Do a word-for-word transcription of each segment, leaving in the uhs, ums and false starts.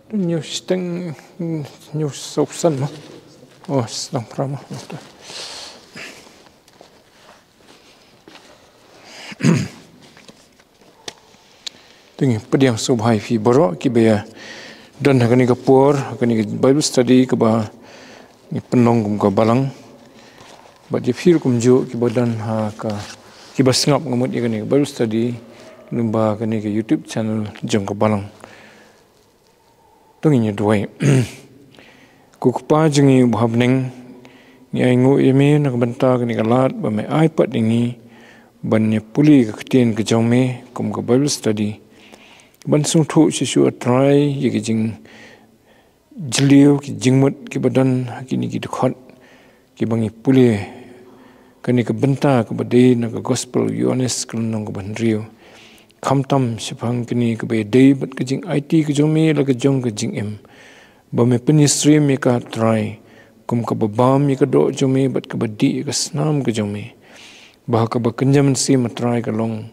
Ñu steng, ñu sop san mo. Oh, steng prama. Tingi pdiang sngewbha ïa phi baroh kiba ïa don ha kane ka por, ha kane ka Bible study kaba ngi pynlong kum ka balang. Bad ïa phi ruh kumjuh kiba don ha ka, kiba sngap ngamut ïa kane ka Bible study lyngba kane ka YouTube channel jong ka balang. To ngin ïa duwai. Ko Kpa jong ngi uba ha bneng, ngi ainguh ïa me na ka bynta kane ka lad ba me ai pat ïa ngi ban ïa pule ka ktien ka jong me kum ka Bible study. Ban sngewthuh shisha, A Trai, ïa ki jingjylliew, ki jingmut kiba don ha kine ki dkhot kiba ngi pule, kane ka bynta kaba dei na ka Gospel Ïoannis ka lynnong kaba hynriew. Khamtam shaphang kane kaba ïadei bad ka jingaiti ka jong me la ka jong ka jingim, ba me pynïasyriem ïa ka, A Trai, kum kaba bam ïa ka doh jong me bad kaba dih ïa ka snam ka jong me. Ba ha kaba kynja mynsiem, A Trai, ka long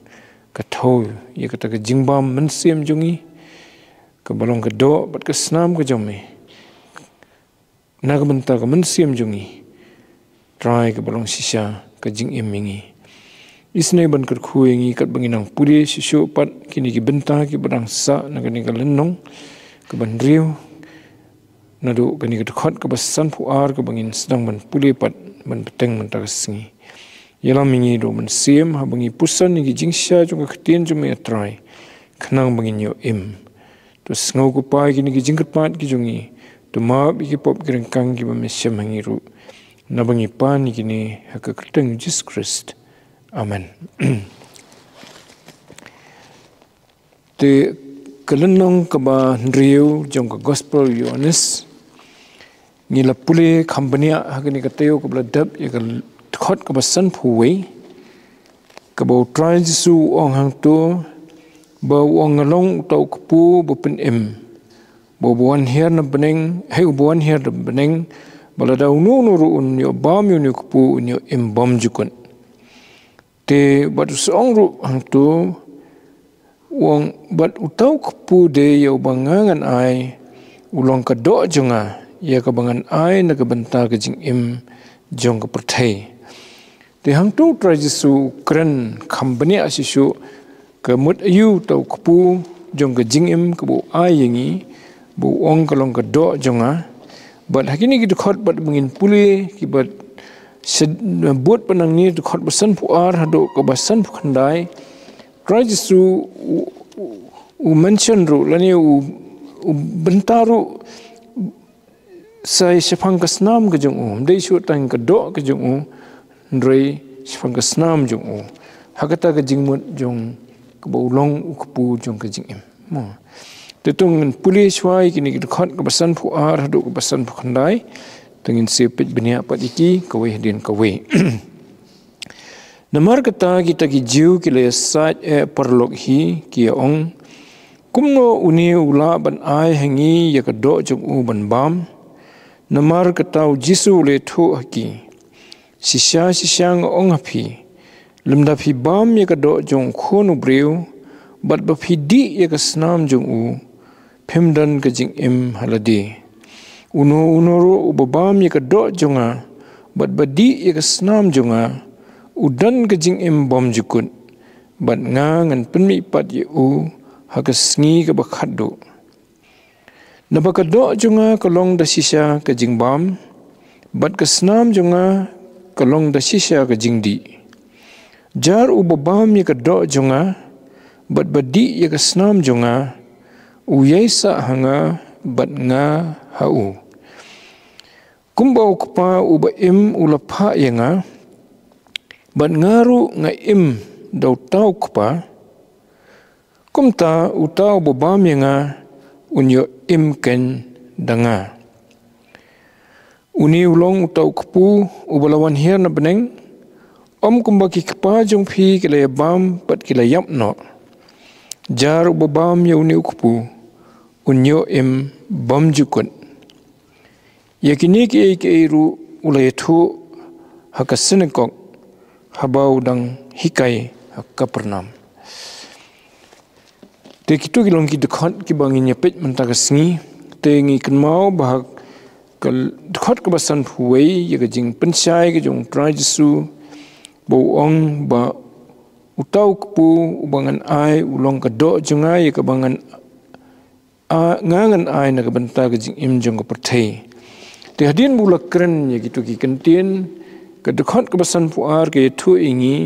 ka thew ïa kata ka jingbam mynsiem jong ngi, kaba long ka doh bad ka snam ka jong me. Na ka bynta ka mynsiem jong ngi, Trai, kaba long shisha ka jingim ïa ngi. Isynei ban kyrkhu ïa ngi katba ngi nang pule shisha pat kine ki bynta kiba dang sah na kane ka lynnong kaba hynriew, naduh kane ka dkhot kaba sanphew ar kaba ngin sdang ban pule pat ban bteng mynta ka sngi. Ïalam ïa ngi da u Mynsiem haba ngi puson ïa ki jingshisha jong ka ktien jong me, A Trai, khnang ba ngin ïoh im. To sngew, ko Kpa, ïa kine ki jingkyrpad ki jong ngi. To map ïa ki pop ki ryngkang kiba me shem ha ngi ruh. Naba ngi pan ïa kine ha ka kyrteng U Jisu Khrist. Amen. Te ka lynnong kaba hynriew jong ka Gospel Ïoannis, ngi la pule kham bniah ha kane ka taïew kaba la dep ïa ka dkhot kaba sanphew wei, kaba U Trai Jisu u ong hangto, ba u ong, nga long uta u kpu ba pynim, ba uba wan hiar na bneng, hei, uba wan hiar na bneng, ba lada uno uno ruh un ïoh bam ïa une u kpu un ïoh im bymjukut. Te bad u sa ong ruh hangto, u ong, bad uta u kpu de ïa uba nga ngan ai, u long ka doh jong nga ïa kaba ngan ai na ka bynta ka jingim jong ka pyrthei. Te hangto U Trai Jisu u kren kham bniah shisha ka mut aïu uta u kpu jong ka jingim kaba u ai ïa ngi, ba u ong ka long ka doh jong nga. Bad ha kine ki dkhot bad ba ngin pule ki bad sha bud ba nangne, dkhot ba sanphew ar haduh kaba sanphew khyndai, Trai Jisu u, u, u mention ruh lane u, u bynta ruh sa shaphang ka snam ka jong u, ym dei shuh tang ka doh ka jong u, hynrei shaphang ka snam jong u ha kata ka jingmut jong kaba u long u kpu jong ka jingim. Mo. Te to ngin pule shuwa ïa kine ki dkhot kaba sanphew ar haduh kaba sanphew khyndai. To ngin sa peit bniah pat ïa ki kawei hadien kawei. Namar kata kita ki Jiw ki la ïasaid eh paralok hi, ki ïa ong, kumno une u lah ban ai ha ngi ïa ka doh jong u ban bam? Namar kata U Jisu u la ïathuh ha ki, shisha shisha nga ong ha phi, lymda phi bam ïa ka doh jong u Khun u briew, bad ba phi dih ïa ka snam jong u, phim don ka jingim ha lade. Uno uno ruh uba bam ïa ka doh jong nga bad ba dih ïa ka snam jong nga, u don ka jingim bymjukut, bad nga ngan pynmih pat ïa u ha ka sngi kaba khatduh. Naba ka doh jong nga ka long da shisha ka jingbam, bad ka snam jong nga ka long da shisha ka jingdih. Jar uba bam ïa ka doh jong nga bad ba dih ïa ka snam jong nga, u ïaisah ha nga bad nga ha u. Kumba u Kpa uba im u la phah ïa nga, bad nga ruh nga im da uta u Kpa, kumta uta uba bam ïa nga un ïoh im keiñ da nga. Une u long uta u kpu uba la wan hiar na bneng, ym kumba ki kpa jong phi ki la ïa bam bad ki la ïap noh. Jar uba bam ïa une u kpu un ïoh im bymjukut. Ïa kine kiei kiei ruh u la ïathuh ha ka synagog haba u dang hikai ha Kapernaum. Te kito ki long ki dkhot kiba ngin ïa peit mynta ka sngi. Te ngi kynmaw ba ha ka dkhot kaba sanphew wei ïa ka jingpynshai ka jong u Trai Jisu, ba u ong ba uta u kpu uba ngan ai u long ka doh jong nga ïa kaba ngan a, nga ngan ai na ka bynta ka jingim jong ka pyrthei. Te hadien ba u la kren ïa kito ki kyntien, ka dkhot kaba sanphew ar ka ïathuh ïa ngi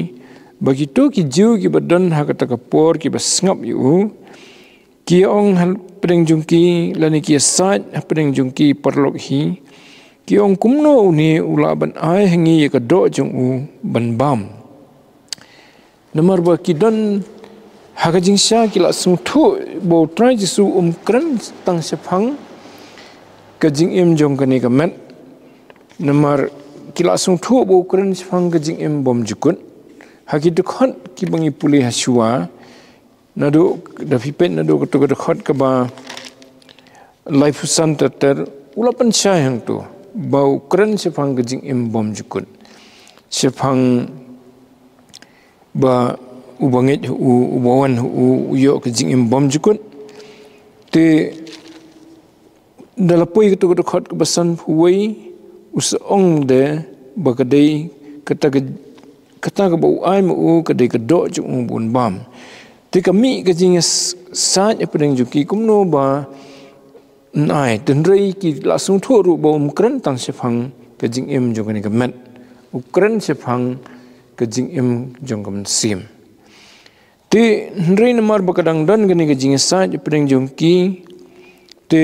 ba kito ki Jiw kiba don ha kata ka por kiba sngap ïa u, ki ïa ong hapdeng jong ki, lane ki ïa sait hapdeng jong ki paralok hi, ki ong, kumno une u lah ban ai ha ngi ïa ka doh jong u ban bam? Namar ba ki don ha ka jingshisha ki la sngewthuh ba u Trai Jisu um kren tang shaphang ka jingim jong kane ka met. Namar ki la sngewthuh ba u kren shaphang ka jingim bymjukut. Ha ki dkhot kiba ngi pule ha shuwa, naduh da phi peit naduh kato ka dkhot kaba laiphew san ter ter, u la pynshai hangto ba u kren shaphang ka jingim bymjukut. Shaphang ba uba ngeit ha u, uba wan ha u, u ïoh ka jingim bymjukut. Te da la poi kato ka dkhot kaba sanphew wei, u sa ong de ba ka dei kata ka, kata kaba u ai ma u ka dei ka doh jong u ban bam. Te ka mih ka jingïasait hapdeng jong ki kumno ba yn ai, hynrei ki la sngewthuh ruh ba um kren tang shaphang ka jingim jong kane ka met. U kren shaphang ka jingim jong ka mynsiem. Te hynrei namar ba ka dang don kane ka jingïasait hapdeng jong ki, te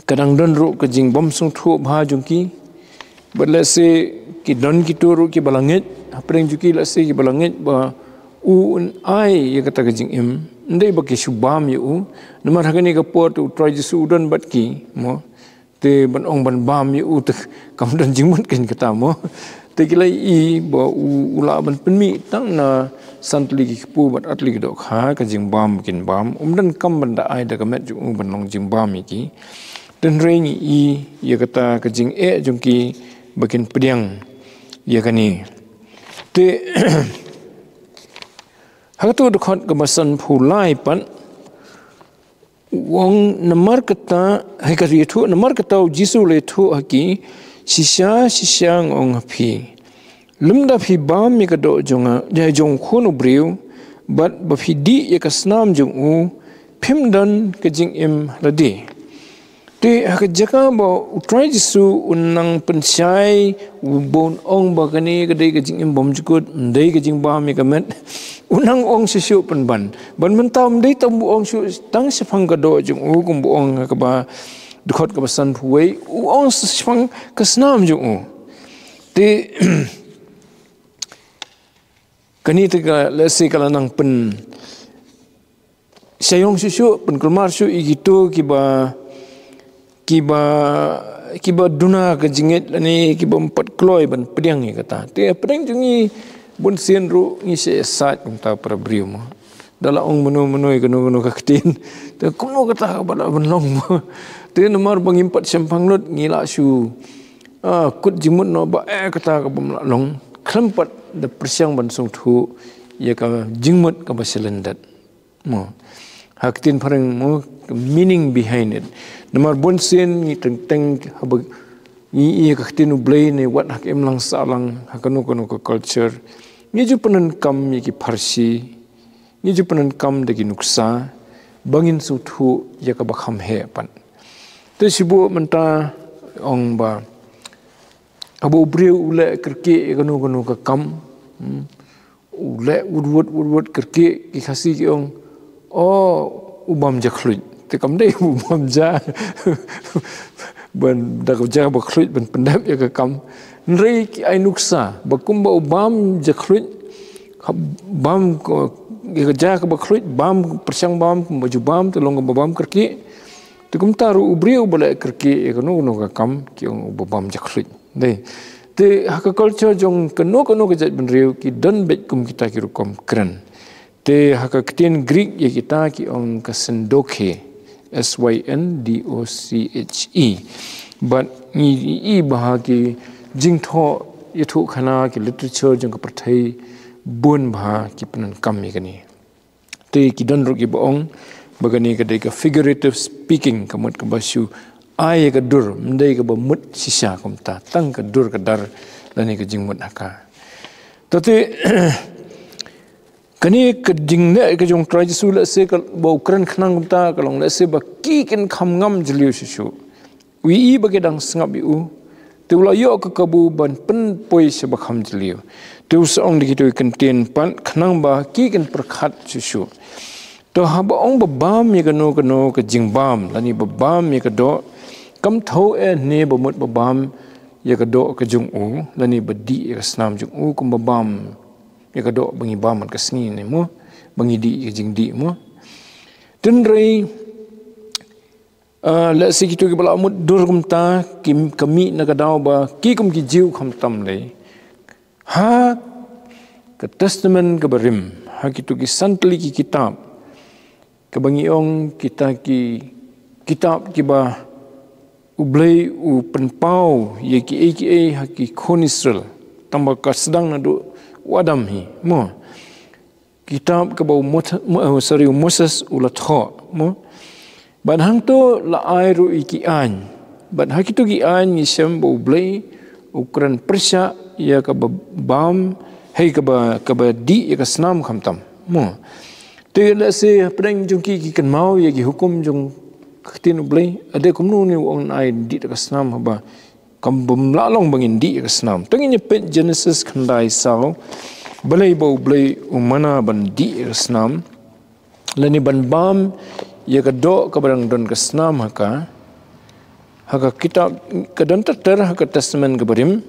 ka dang don ruh ka jingbymsngewthuh bha jong ki. Bad lehse ki don kito ruh kiba la ngeit hapdeng jong ki, lehse kiba la ngeit ba u un ai ïa kata ka jingim, ym dei ba ki shu bam ïa u. Namar ha kane ka por te u Trai Jisu u don bad ki, mo. Te ban ong ban bam ïa u te kam don jingmut kein kata, mo. Te ki la ïohi ba u, u lah ban pynmih tang na san tylli ki kpu bad ar tylli ki dohkha ka jingbam ba kin bam. Um donkam ban da ai da ka met jong u ban long jingbam ïa ki. Te hynrei ngi ïohi ïa kata ka jingeh jong ki ba kin pdiang ïa kane. Te ha kato ka dkhot kaba sanphew lai pat, u ong, namar kata, ha ka ïathuh, namar kata u Jisu u la ïathuh ha ki, shisha shisha nga ong ha phi, lymda phi bam ïa ka doh jong nga, ïa jong u Khun u briew, bad ba phi dih ïa ka snam jong u, phim don ka jingim ha lade. Te ha ka jaka ba u Trai Jisu u nang pynshai, u bun ong ba kane ka dei ka jingim bymjukut, ym dei ka jingbam ïa ka met. U nang ong shuh shuh pynban. Ban mynta ym dei tang ba u ong shuh tang shaphang ka doh jong u, kum ba u ong ha kaba dkhot kaba sanphew wei, u ong shaphang ka snam jong u. Te kane te ka lehse ka la nang pyn sha ïong shuh shuh, pynkulmar shuh ïa kito kiba, kiba, kiba duna ka jingngeit lane kiba ym pat kloi ban pdiang ïa kata. Te hapdeng jong ngi bun sien ruh ngi shah ïasait kumta para briew, mo. Da la ong mano mano ïa kano kano ka ktien, te kumno kata kaba lah ban long, mo. Te namar ba ngim pat shemphang lut ngi la shu, ah, kut jingmut noh ba, eh, kata ka bym lah long. Khlem pat da pyrshang ban sngewthuh ïa ka jingmut kaba shalyndet, mo. Ha ka ktien phareng, mo, meaning behind it. Namar bun sien ngi teng teng haba ngi ïohi ïa ka ktien U Blei ne wat ha ka imlang sahlang, ha kano kano ka culture, ngi ju pyndonkam ïa ki pharshi, ngi ju pyndonkam da ki nuksa ba ngin sngewthuh ïa kaba kham heh pat. Te shibun mynta ong ba haba u briew u leh kyrkieh ïa kano kano ka kam, hmm, u leh wut wut wut wut kyrkieh, ki Khasi ki ong, o, u bam ja khluit. Te kam dei u bam ja ban da ka ja ba khluit ban pyndep ïa ka kam. Hynrei ki ai nuksa ba kumba u bam ja khluit, ka bam ko, ïa ka ja kaba khluit, bam pyrshang bam, kumba ju bam te long kaba bam kyrkieh. Te kumta ruh u briew ba leh kyrkieh ïa kano kano ka kam ki ong uba bam ja khluit. Dei. Te ha ka culture jong kano kano ka jaitbynriew ki don beit kum kita ki rukom kren. Te ha ka ktien Greek ïa kita ki ong ka syndoche, S Y N D O C H E. Bad ngi ïohi ba ha ki jingthoh ïathuhkhana, ki literature jong ka pyrthei, bun ba ha ki pyndonkam ïa kane. Te ki don ruh kiba ong Ba kane ka dei ka figurative speaking, ka mut kaba shu ai ïa ka dur, ym dei kaba mut shisha kumta, tang ka dur ka dar lane ka jingmut ha ka. Te, te, kane ka jingleh ka jong u Trai Jisu lehse kaba u kren khnang kumta, ka long lehse ba ki kin kham ngam jylliew shuh shuh. U ïohi ba ki dang sngap ïa u. Te u la ïoh ka kabu ban pynpoi sha ba kham jylliew. Te u sa ong da kito ki kyntien pat khnang ba ki kin pyrkhat shuh shuh. To haba ong ba bam ïa kano kano ka jingbam, lane ba bam ïa ka doh, kam thew eh ne ba mut ba bam ïa ka doh ka jong u, lane ba dih ïa ka snam jong u, kumba bam ïa ka doh ba ngi bam man ka sngi ne mo, ba ngi dih ïa ka jingdih mo. Hynrei, ah, lehse kito kiba la mut dur kumta, ki, ka mih na ka daw ba ki kum ki Jiw khamtam lei. Ha ka Testament kaba rim, ha kito ki san tylli ki kitab, kaba ngi ong kita ki kitab kiba U Blei u pynpaw ïa kiei kiei ha ki khun Israel, tang ba ka sdang naduh u Adam hi mo. Kitab kaba u Mot-, Mo-, oh, sorry, u Moses u la thoh mo. Bad hangto la ai ruh ïa ki aiñ. Bad ha kito ki aiñ ngi shem ba U Blei u kren pyrshah ïa kaba bam, hei, kaba, kaba dih ïa ka snam khamtam mo. Te lehse hapdeng jong ki ki kynmaw ïa ki hukum jong ka ktien U Blei, ade kumno ne u ong ai dih ïa ka snam haba kam bym lah long ba ngin dih ïa ka snam. To ngin ïa peit Genesis khyndai saw, balei ba U Blei u mana ban dih ïa ka snam, lane ban bam ïa ka doh kaba dang don ka snam ha ka. Ha ka kitab, ka don ter ter ha ka Testament kaba rim.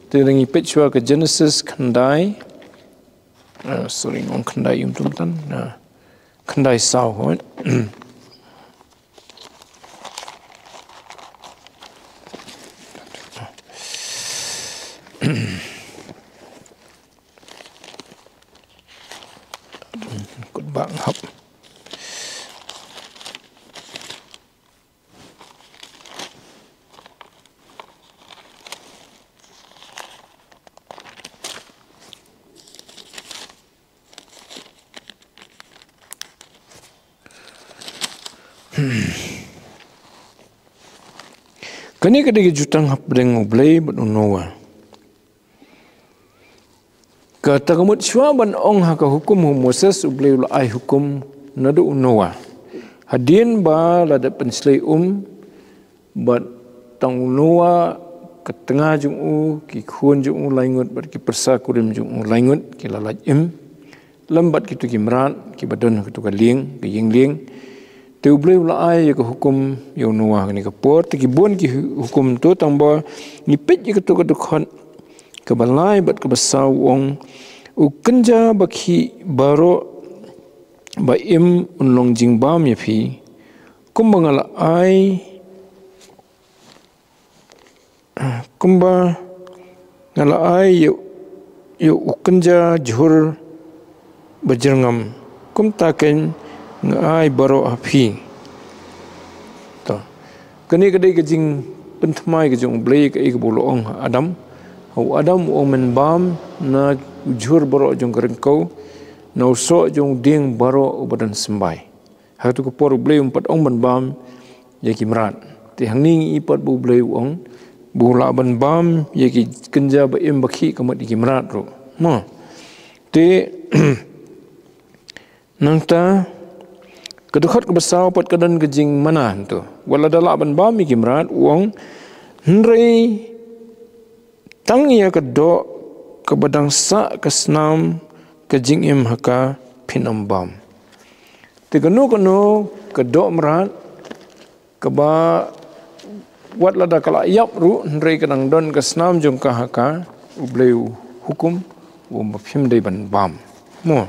Te ngin ïa peit shuwa ka Genesis khyndai. Ah, sorry, ngong khyndai um tum tan. Ah, khyndai saw, hoi. Kut bang hap. Kane ka dei ka jutang hapdeng U Blei bad u Noah. Kata ka mut shuwa ban ong ha ka hukum u Moses, U Blei u la ai hukum naduh u Noah. Hadien ba la dep pynshlei um, bad tang u Noah, ka tnga jong u, ki khun jong u laingut, bad ki pyrsa kurim jong u laingut, ki la lait im. Lem bad kito ki mrad, kiba don ha kato ka lieng, ka ïing lieng. Te U Blei u la ai ïa ka hukum ïa u Noah ha kane ka por, te ki bun ki hu-, hukum to tang ba ngi peit ïa kato ka dkhot kaba lai bad kaba saw u ong, u kynja ba khih baroh ba im un long jingbam ïa phi, kumba nga la ai, kumba nga la ai ïa, ïa u kynja jhur ba jyrngam, kumta keiñ nga ai baroh ha phi. To. Kane ka dei ka jingpynthymmai ka jong U Blei kaei kaba u la ong ha Adam. Ha u Adam u ong men bam na u jhur baroh jong ka ryngkew, na u soh jong u dieng baroh uba don symbai. Ha kato ka por U Blei um pat ong ban bam ïa ki mrad. Te hangne ngi i pat ba U Blei u ong ba u lah ban bam ïa ki kynja ba im ba khih ka mut ïa ki mrad ruh. Mo. Te nangta ka dkhot kaba saw pat ka don ka jingmana hangto. Wat lada lah ban bam ïa ki mrad u ong, hynrei tang ïa ka doh kaba dang sah ka snam ka jingim ha ka phin ym bam. Te kano kano ka doh mrad kaba wat lada ka la ïap ruh hynrei ka dang don ka snam jong ka ha ka, U Blei u hukum u ong ba phim dei ban bam. Mo.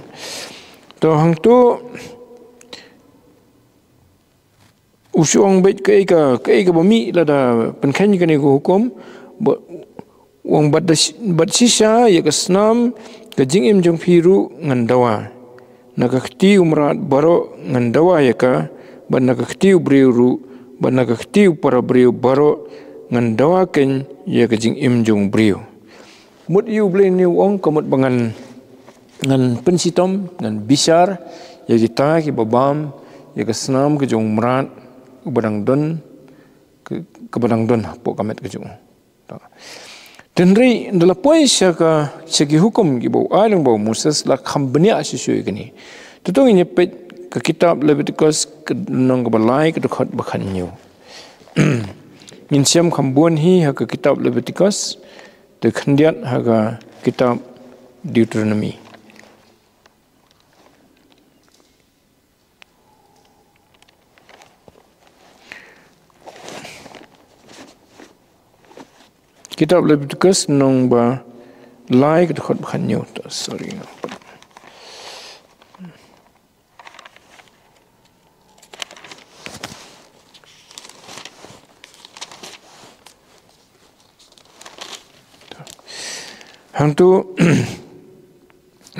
To hangto u shu ong beit kaei ka, kaei kaba mih lada pynkheiñ kane ka hukum, ba, u ong bad da shi-, bad shisha ïa ka snam ka jingim jong phi ruh ngan dawa. Na ka kti u mrad baroh ngan dawa ïa ka, bad na ka kti u briew ruh, bad na ka kti u para briew baroh ngan dawa keiñ ïa ka jingim jong u briew. Mut ïa U Blei ne u ong ka mut ba ngan, ngan pynshitom, ngan bishar ïa kita kiba bam ïa ka snam ka jong u mrad uba dang don, ka, kaba dang don hapoh ka met ka jong u. Te hynrei ynda la poi sha ka, sha ki hukum kiba u ai lyngba u Moses, la kham bniah shisha ïa kane. Te to ngin ïa peit ka kitab Leviticus, ka lynnong kaba lai, ka dkhot ba khathynñiew. Ngin shem kham bun hi ha ka kitab Leviticus, te khyndiat ha ka kitab Deuteronomy. Kitab Leviticus lynnong ba lai, ka dkhot ba khathynñiew. Sorry. Hangtu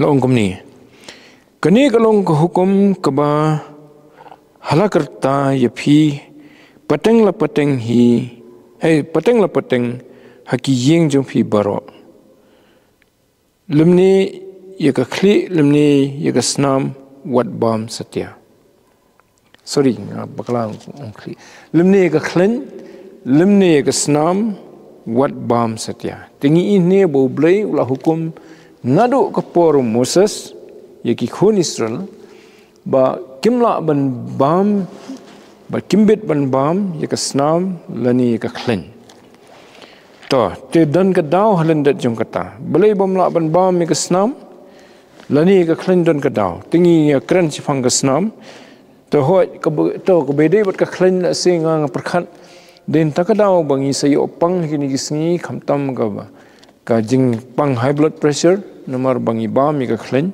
la ong kumne. Kane ka long ka hukum kaba ha la ka rta ïa phi pateng la pateng hi, eh, pateng la pateng ha ki ïing jong phi baroh. Lymne ïa ka khlieh, lymne ïa ka snam, wat bam satia. Sorry, nga bakla ong khlieh. Lymne ïa ka khleiñ, lymne ïa ka snam, wat bam satia. Te ngi ïohi ba U Blei u la hukum naduh ka por u Moses ïa ki khun Israel ba kim lah ban bam, ba kim bit ban bam ïa ka snam lane ïa ka khleiñ. To, te don ka daw ha lyndet jong kata. Balei bym lah ban bam ïa ka snam lane ïa ka khleiñ, don ka daw. Te ngi ïa kren shaphang ka snam. To hooid, kaba, to kaba dei bad ka khleiñ, la shisha nga pyrkhat dei na kata ka daw ba ngi sa ïoh pang ha kine ki sngi, khamtam kaba, ka jingpang high blood pressure namar ba ngi bam ïa ka khleiñ.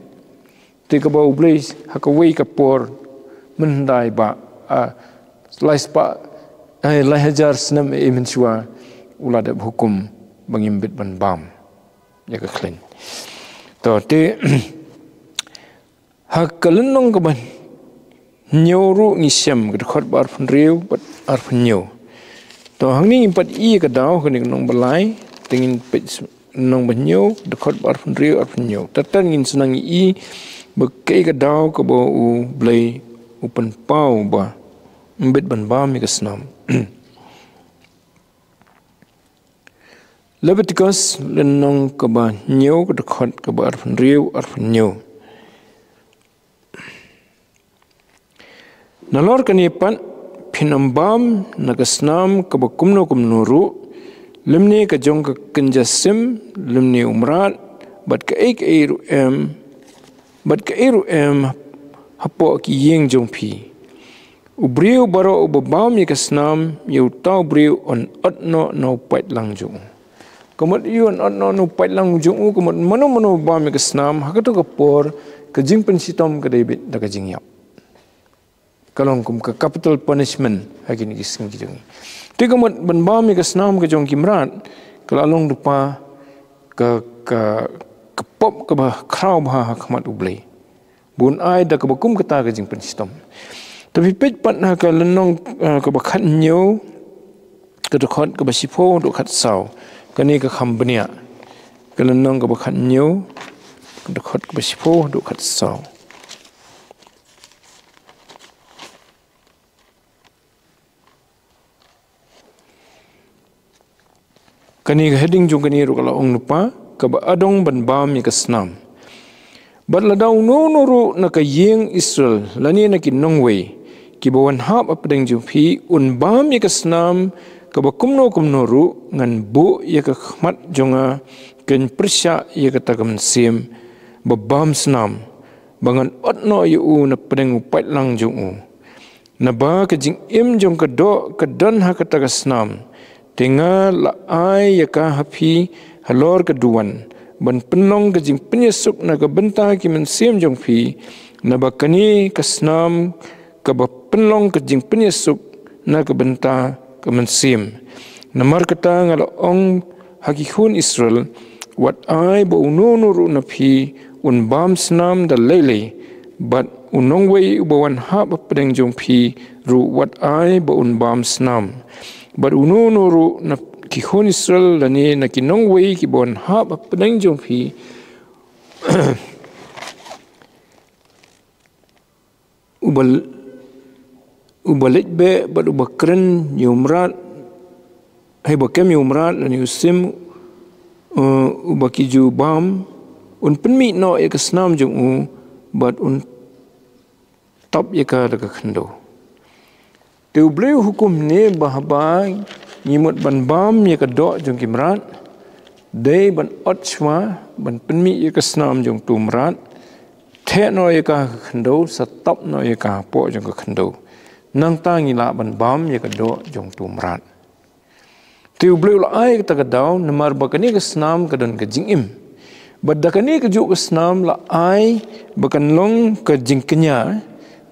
Te kaba U Blei ha kawei ka por mynhyndai ba, ah, lai spah, eh, lai hajar snem, eh, mynshuwa u la dep hukum ba ngim bit ban bam ïa ka khleiñ. To te ha ka lynnong kaba hynñiew ruh ngi shem ka dkhot ba arphew hynriew bad arphew hynñiew. To hangne ngim pat ïohi ka daw, kane ka lynnong ba lai, te ngin peit lynnong ba hynñiew, dkhot ba arphew hynriew, arphew hynñiew. Tad tad ngin sa nang ïohi ba kaei ka daw kaba U Blei u pynpaw ba ym bit ban bam ïa ka snam. Leviticus lynnong kaba hynñiew, ka dkhot kaba arphew hynriew, arphew hynñiew. Nalor kane pat phin ym bam na ka snam kaba kumno kumno ruh, lymne ka jong ka kynja sim, lymne u mrad, bad kaei kaei ruh em, bad kaei ruh em hapoh ki ïing jong phi. U briew baroh uba bam ïa ka snam ïa uta u briew un ot noh na u paitlang jong u. Ka mut ïa un ot noh na u paitlang jong u, ka mut mano mano bam ïa ka snam ha kato ka por, ka jingpynshitom ka dei beit da ka jingïap. Ka long kum ka capital punishment ha kine ki sngi ki jong ngi. Te ka mut ban bam ïa ka snam ka jong ki mrad ka la long lypa ka, ka, ka pop kaba khraw bha ha khmat U Blei. Bun ai da kaba kum kata ka jingpynshitom. Te phi peit pat ha ka lynnong, eh, kaba khathynñiew, ka dkhot kaba shiphew haduh khatsaw. Kane ka kham bniah. Ka lynnong kaba khathynñiew, ka dkhot kaba shiphew haduh khatsaw. Kane ka heading jong kane ruh ka la ong lypa, kaba adong ban bam ïa ka snam. Bad lada uno uno ruh na ka ïing Israel lane na ki nongwei kiba wan hap hapdeng jong phi un bam ïa ka snam kaba kumno kumno ruh, ngan buh ïa ka khmat jong nga, kan pyrshah ïa kata ka mynsiem ba bam snam, ba ngan ot noh ïa u na pdeng u paitlang jong u. Naba ka jingim jong ka doh ka don ha kata ka snam. Te nga la ai ïa ka ha phi halor ka duwan, ban pynlong ka jingpynïasuk na ka bynta ki mynsiem jong phi, naba kane ka snam kaba pynlong ka jingpynïasuk na ka bynta ka mynsiem. Namar kata nga la ong ha ki khun Israel, wat ai ba uno uno ruh na phi un bam snam da lei lei, bad u nongwei uba wan hap hapdeng jong phi ruh wat ai ba un bam snam. Bad uno uno ruh na ki khun Israel lane na ki nongwei kiba wan hap hapdeng jong phi, uba l-, uba leit beh bad uba kren ïa u mrad, hei ba kem ïa u mrad lane u sim, eh, uba ki ju bam, un pynmih noh ïa ka snam jong u bad un tap ïa ka da ka khyndew. Te U Blei u hukum ne ba haba ngi mut ban bam ïa ka doh jong ki mrad, dei ban ot shuwa, ban pynmih ïa ka snam jong utu u mrad, theh noh ïa ka ha ka khyndew, sa tap noh ïa ka hapoh jong ka khyndew. Nangta ngi lah ban bam ïa ka doh jong utu u mrad. Te U Blei u la ai kata ka daw, namar ba kane ka snam ka don ka jingim. Bad da kane kajuh ka snam la ai ba kan long ka jingkñia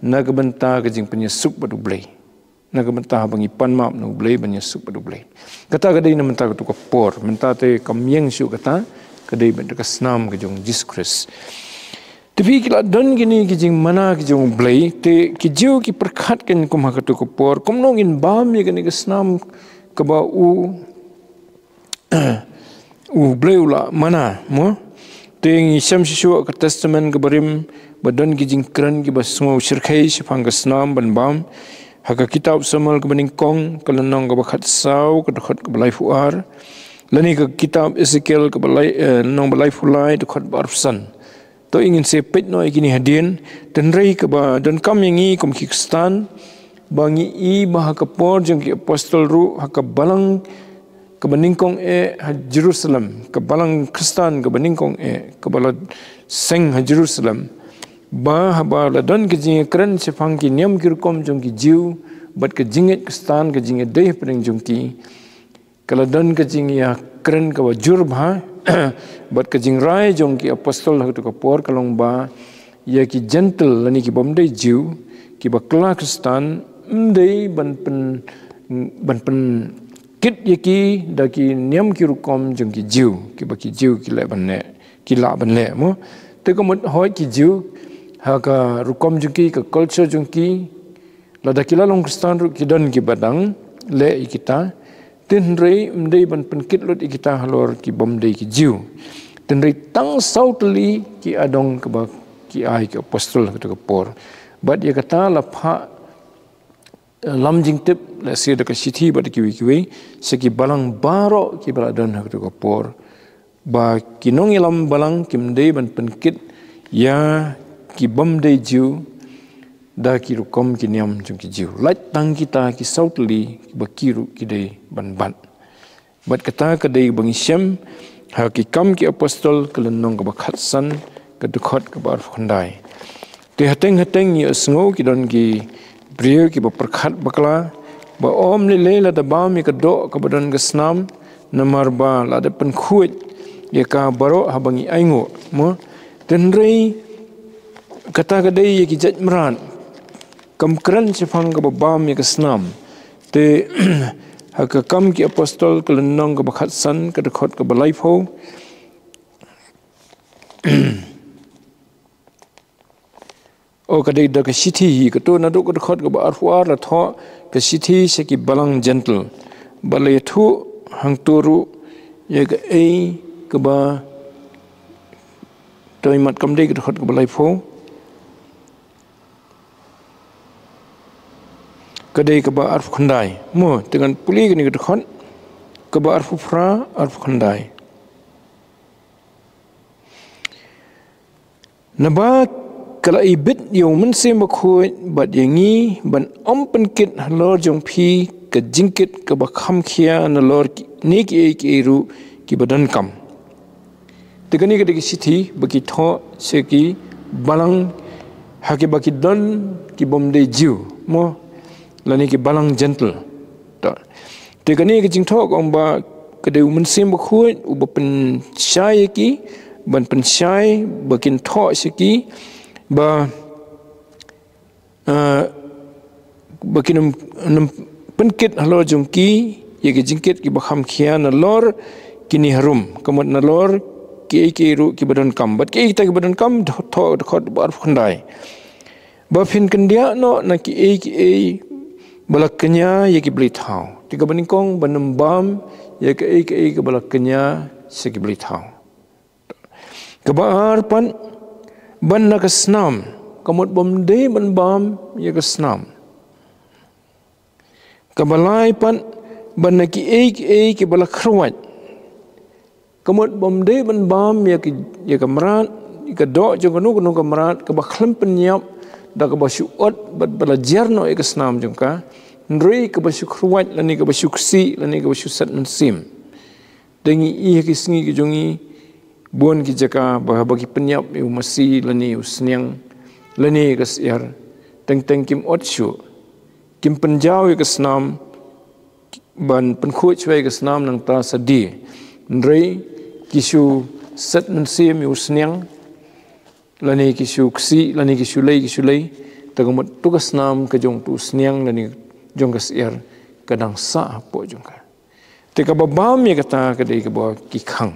na ka bynta ka jingpynïasuk bad U Blei. Na ka bynta ba ngi pan map na U Blei, ban ïasuk bad U Blei. Kata ka dei na mynta katu ka por, mynta te kam ïeng shuh kata, ka dei bad ka snam ka jong Jisu Khrist. Te phi, ki la don kine ki jingmana ki jong U Blei, te ki Jiw ki pyrkhat kein kum ha katu ka por, kumno ngin bam ïa kane ka snam kaba u, U Blei u la mana, mo? Te ngi shem shisha ka Testament kaba rim, ba don ki jingkren kiba sngew shyrkhei shaphang ka snam ban bam. Ha ka kitab Samuel kaba nyngkong, ka lynnong kaba khatsaw, ka dkhot kaba laiphew ar. Lane ka kitab Ezekiel kaba lai, eh, lynnong ba laiphew lai, dkhot ba arphew san. To ngin sa peit noh ïa kine hadien, hynrei kaba donkam ïa ngi kum ki Khristan, ba ngi i ba ha ka por jong ki apostol ruh, ha ka balang kaba nyngkong eh ha Jerusalem, ka balang Khristan kaba nyngkong eh, kaba la seng ha Jerusalem, ba haba la don ka jingkren shaphang ki niam ki rukom jong ki Jiw, bad ka jingngeit Khristan, ka jingïadei hapdeng jong ki, ka la don ka jingïakren kaba jur bha, bad ka jingrai jong ki apostol ha katu ka por ka long ba ïa ki Jentil lane ki bym dei Jiw, ki bakla Khristan, ym dei ban pyn, ban pynkit ïa ki da ki niam ki rukom jong ki Jiw, kiba ki Jiw ki leh ban leh, ki lah ban leh, mo. Te ka mut hooid ki Jiw, ha ka rukom jong ki, ka culture jong ki, lada ki la long Khristan ruh ki don kiba dang leh ïa kita, hynrei ym dei ban pynkit lut ïa kita halor ki bym dei ki Jiw. Hynrei tang saw tylli ki adong kaba ki ai ki apostol ha katu ka por. Bad ïa kata la phah, eh, lam jingtip, lehse da ka shithi bad da kiwei kiwei, sha ki balang baroh kiba la don ha katu ka por. Ba ki nongïalam balang kim dei ban pynkit ïa ki bym dei Jiw da ki rukom ki niam jong ki Jiw. Lait tang kita ki saw tylli kiba ki ruh ki dei ban bat. Bad kata ka dei ba ngi shem ha ki Kam ki Apostol, ka lynnong kaba khatsan, ka dkhot kaba arphew khyndai. Te hateng hateng ïa sngew ki don ki briew kiba pyrkhat bakla, ba ym lei lei lada bam ïa ka doh kaba don ka snam, namar ba la dep pynkhuid ïa ka baroh haba ngi ainguh, mo. Hynrei kata ka dei ïa ki jait mrad, kam kren shaphang kaba bam ïa ka snam. Te ha ka Kam ki Apostol, ka lynnong kaba khatsan, ka dkhot kaba laiphew. O, ka dei da ka shithi hi, kato naduh ka dkhot kaba arphew ar la thoh ka shithi sha ki balang Jentil. Ba la ïathuh hangto ruh ïa kaei kaba, to imat kam dei ka dkhot kaba laiphew. Ka dei kaba arphew khyndai. Mo, te ngan pule kane ka dkhot, kaba arphew phra, arphew khyndai. Naba ka la ibit ïa U Mynsiem Bakhuid bad ïa ngi ban ym pynkit halor jong phi ka jingkit kaba kham khia nalor ki, ne kiei kiei ruh kiba donkam. Te kane ka dei ka shithi ba ki thoh sha ki balang ha kiba ki don ki bym dei Jiw, mo, lane ki balang Jentil. Ta. Te kane ka jingthoh ka ong ba ka dei U Mynsiem Bakhuid uba pynshai ïa ki, ban pynshai ba kin thoh sha ki, ba, eh, ba kin ym, ym pynkit halor jong ki ïa ki jingkit kiba kham khia nalor kine harum, ka mut nalor kiei kiei ruh kiba donkam. Bad kiei kita kiba donkam, thoh, dkhot ba arphew khyndai. Ba phin kyndiah noh na kiei kiei ba la kñia ïa ki blei thaw. Te kaba nyngkong, ban ym bam ïa kiei kiei kaba la kñia sha ki blei thaw. Kaba ar pat, ban na ka snam, ka mut bym dei ban bam ïa ka snam. Kaba lai pat, ba na kiei kiei kiba la khrwat, ka mut bym dei ban bam ïa ka, ïa ka mrad, ïa ka doh jong kano kano ka mrad kaba khlem pynïap da kaba shu ot bad ba la jer noh ïa ka snam jong ka, hynrei kaba shu khrwat lane kaba shu ksih lane kaba shu set mynsiem. Te ngi ïohi ha ki sngi ki jong ngi, bun ki jaka ba haba ki pynïap ïa u masi lane ïa u sniang lane ïa ka syiar, teng teng kim ot shuh, kim pynjaw ïa ka snam, ban pynkhuid shuwa ïa ka snam nangta sa die. Hynrei ki shu set mynsiem ïa u sniang, lane ki shu ksih lane ki shu lei, ki shu lei. Te ka mut tu ka snam ka jong tu u sniang lane jong ka syiar ka dang sah hapoh jong ka. Te kaba bam ïa kata ka dei kaba ki khang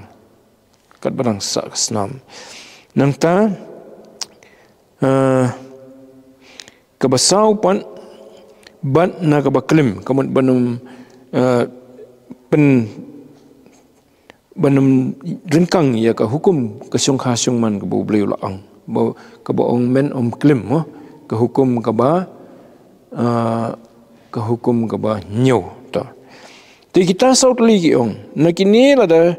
katba dang sah ka snam. Nangta, eh, kaba saw pat, bad na kaba klim, ka mut ban ym, eh, pyn, ban ym ryngkang ïa ka hukum ka shongkha shongman kaba U Blei u la ong. Ba, kaba ong men ym klim, mo, ka hukum kaba, ah, ka hukum kaba hynñiew, to. Te kita saw tylli ki ong, na kine lada,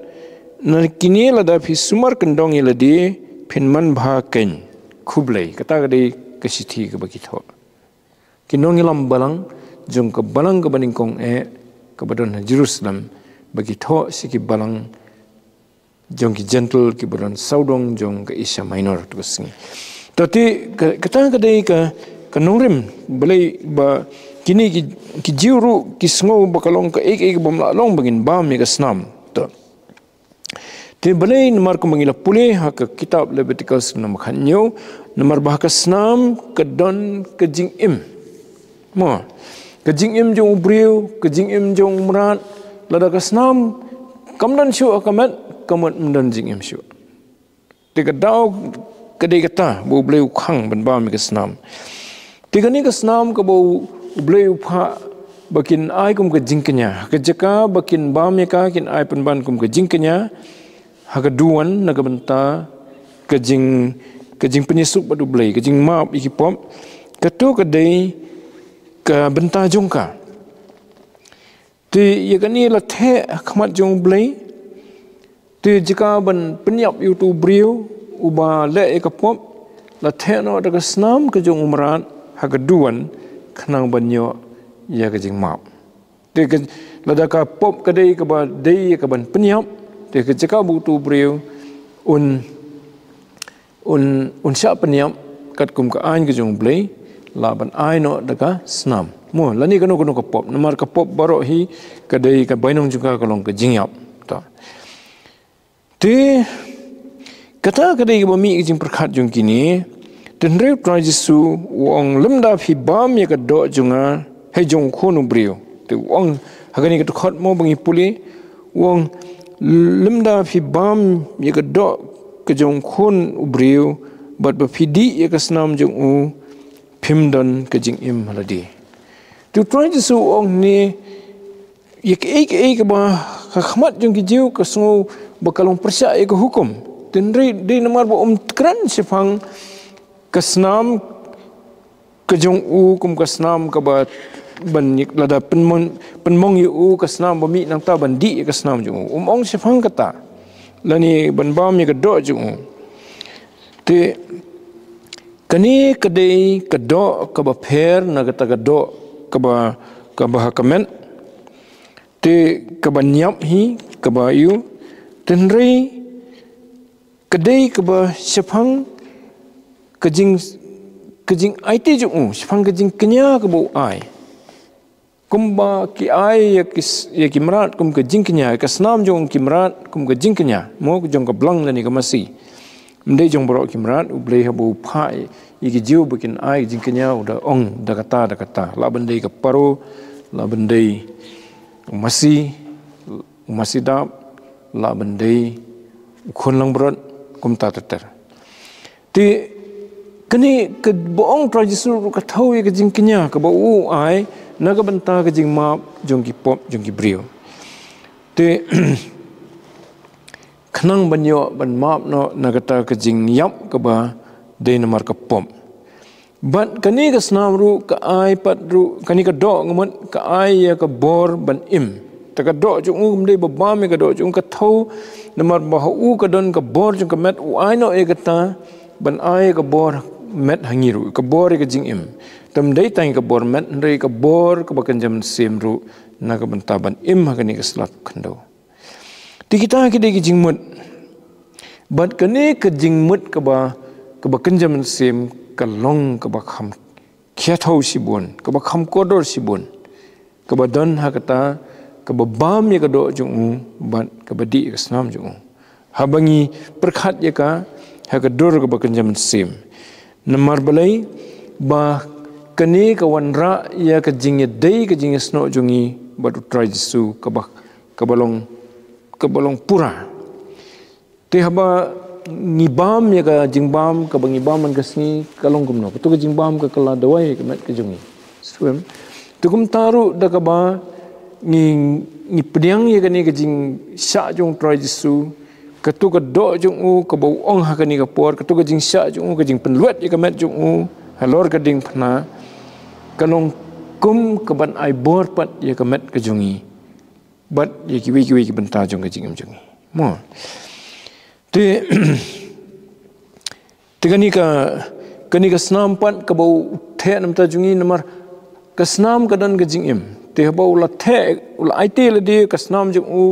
na kine lada phi sumar kyndong ïa lade, phin man bha keiñ, khublei. Kata ka dei ka shithi kaba ki thoh. Ki nongïalam balang jong ka balang kaba nyngkong eh, kaba don ha Jerusalem, ba ki thoh sha ki balang jong ki Jentil kiba don sawdong jong ka Asia Minor tu ka sngi. To te ka, kata ka dei ka, ka nongrim, balei ba kine ki, ki Jiw ruh ki sngew ba ka long kaei kaei kaba ym lah long ba ngin bam ïa ka snam. To. Te balei? Namar kumba ngi la pule ha ka kitab Leviticus lynnong ba khathynñiew, namar ba ha ka snam ka don ka jingim. Mo, ka jingim jong u briew, ka jingim jong u mrad, lada ka snam kam don shuh ha ka met, ka mut ym don jingim shuh. Te ka daw ka dei kata ba U Blei u khang ban bam ïa ka snam. Te kane ka snam kaba U, U Blei u phah ba kin ai kum ka jingkñia, ha ka jaka ba kin bam ïa ka, kin ai pynban kum ka jingkñia, ha ka duwan na ka bynta ka jing, ka jingpynïasuk bad U Blei, ka jingmap ïa ki pop. Kato ka dei ka bynta jong ka. Te ïa kane la theh ha khmat jong U Blei. Te jaka ban pynïap ïa uto u briew uba leh ïa ka pop, la theh noh da ka snam ka jong u mrad ha ka duwan, khnang ban ïoh ïa ka jingmap. Te ka, lada ka pop ka dei kaba dei ïa ka ban pynïap, te ka jaka ba uto u briew un, un, un shah pynïap katkum ka aiñ ka jong U Blei, lah ban ai noh da ka snam. Mo, lane kano kano ka pop, namar ka pop baroh hi ka dei, ka bainong jong ka ka long ka jingïap. To. Te kata ka dei kaba mih ka jingpyrkhat jong kine. Te hynrei U Trai Jisu u ong, lymda phi bam ïa ka doh jong nga, hei jong u Khun u briew. Te u ong ha kane ka dkhot mo ba ngi pule, u ong, lymda phi bam ïa ka doh ka jong u Khun u briew, bad ba phi dih ïa ka snam jong u, phim don ka jingim ha lade. Te U Trai Jisu u ong ne, ïa kaei kaei kaba ha khmat jong ki Jiw ka sngew ba ka long pyrshah ïa ka hukum. Te hynrei dei namar ba um kren shaphang ka snam ka jong u kum ka snam kaba ban ïa, lada pynmong, pynmong ïa u ka snam ba mih nangta ban dih ïa ka snam jong u. Um ong shaphang kata. Lane ban bam ïa ka doh jong u. Te kane ka dei ka doh kaba pher na kata ka doh kaba, kaba ha ka met. Te kaba ñiap hi, kaba ïu. Te hynrei ka dei kaba shaphang ka jing, ka jingaiti jong u, shaphang ka jingkñia kaba u ai. Kumba ki ai ïa ki s-, ïa ki mrad kum ka jingkñia, ïa ka snam jong ki mrad kum ka jingkñia, mo, jong ka blang lane ka masi. Ym dei jong baroh ki mrad, U Blei haba u phah ïa ki Jiw ba kin ai jingkñia u da ong da kata da kata. Lah ban dei ka paro, lah ban dei u masi, u masi dap, lah ban dei u khun langbrot, kumta ter ter. Te kane kaba ong Trai Jisu ruh ka thew ïa ka jingkñia kaba u ai na ka bynta ka jingmap jong ki pop jong ki briew. Te khnang ban ïoh ban map noh na kata ka jingïap kaba dei namar ka pop. Bad kane ka snam ruh ka ai pat ruh, kane ka doh nga mut ka ai ïa ka bor ban im. Te ka doh jong u kam dei ba bam ïa ka doh jong u, ka thew namar ba ha u ka don ka bor jong ka met, u ai noh ïa kata ban ai ïa ka bor met ha ngi ruh, ka bor ïa ka jingim. Te ym dei tang ïa ka bor met, hynrei ka bor kaba kynja mynsiem ruh na ka bynta ban im ha kane ka sla khyndew. Te kita ki dei ki jingmut. Bad kane ka jingmut kaba, kaba kynja mynsiem ka long kaba kham khia thew shibun, kaba kham kordor shibun, kaba don ha kata kaba bam ïa ka doh jong u bad kaba dih ïa ka snam jong u. Haba ngi pyrkhat ïa ka ha ka dur kaba kynja mynsiem. Namar balei? Ba kane ka wanrah ïa ka jingïadei, ka jingïasnoh jong ngi bad U Trai Jisu kaba, kaba long, kaba long pura. Te haba ngi bam ïa ka jingbam kaba ngi bam man ka sngi, ka long kumno? Kato ka jingbam ka kylla dawai ïa ka met ka jong ngi. Swim. Te kumta ruh da kaba ngi, ngi pdiang ïa kane ka jingshah jong U Trai Jisu, kato ka doh jong u kaba u ong ha kane ka por, kato ka jingshah jong u, ka jingpynlwet ïa ka met jong u halor ka diengphna, ka long kum kaban ai bor pat ïa ka met ka jong ngi bad ïa kiwei kiwei ki bynta jong ka jingim jong ngi. Mo. Te, te kane ka, kane ka snam pat kaba u theh na ka bynta jong ngi, namar ka snam ka don ka jingim. Te haba u la theh, u la aiti lade ka snam jong u